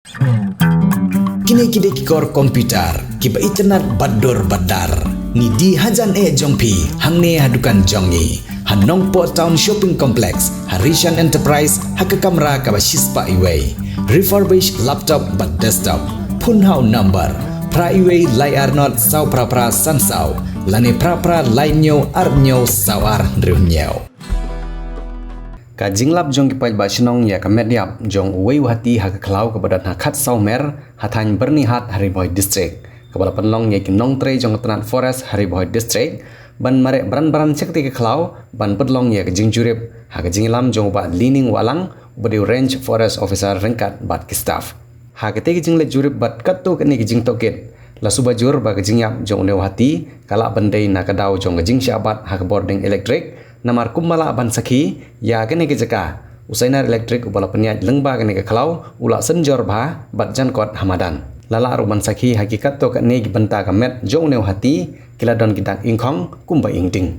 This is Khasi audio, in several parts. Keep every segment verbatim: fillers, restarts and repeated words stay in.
Kine ki dei ki kor computer kiba itynnad bad dur bad dar. Ngi die hajan eh jong phi hangne ha dukan jong ngi ha Nongpoh Town Shopping Complex, ha Rishan Enterprise, ha ka kamra kaba shispah iwei. Refurbished laptop bad desktop. Phone ha u number phra iwei lai ar not saw phra phra san saw lane phra phra lai hynñiew ar hynñiew saw ar hynriew hynñiew. Ka jinglap jong ki paidbah shnong ïa ka met ïap jong uwei u hati ha ka khlaw kaba don ha Khatsaw Mer, ha thaiñ Byrnihat, ha Ri Bhoi District, kaba la pynlong ïa ki nongtrei jong ka tnat Forest ha Ri Bhoi District ban mareh bran bran sha katei ka khlaw ban pynlong ïa ka jingjurip ha ka jingïalam jong u Bah Lining Wahlang, uba dei u Range Forest Officer, ryngkat bad ki staff. Ha katei ka jingleit jurip bad katto katne ka jingtohkit, la suba jur ba ka jingïap jong une u hati ka lah ban dei na ka daw jong ka jingshah bat ha ka bording elektrik, namar kumba lah ban sakhi ïa kane ka jaka, u Sainar Electric uba la pynïaid lyngba kane ka khlaw u la synjor bha bad jan kot ha madan. La lah ruh ban sakhi ha ki katto katne ki bynta ka met jong une u hati ki la don ki dak ingkhong kumba ing ding.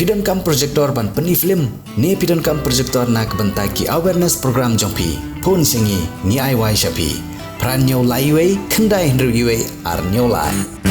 Phi donkam projector ban pyni film ne phi donkam projector na ka bynta ki awareness program jong phi? Phone sha ngi, ngi ai wai sha phi. Phra hynñiew lai iwei khyndai hynriew iwei ar hynñiew lai.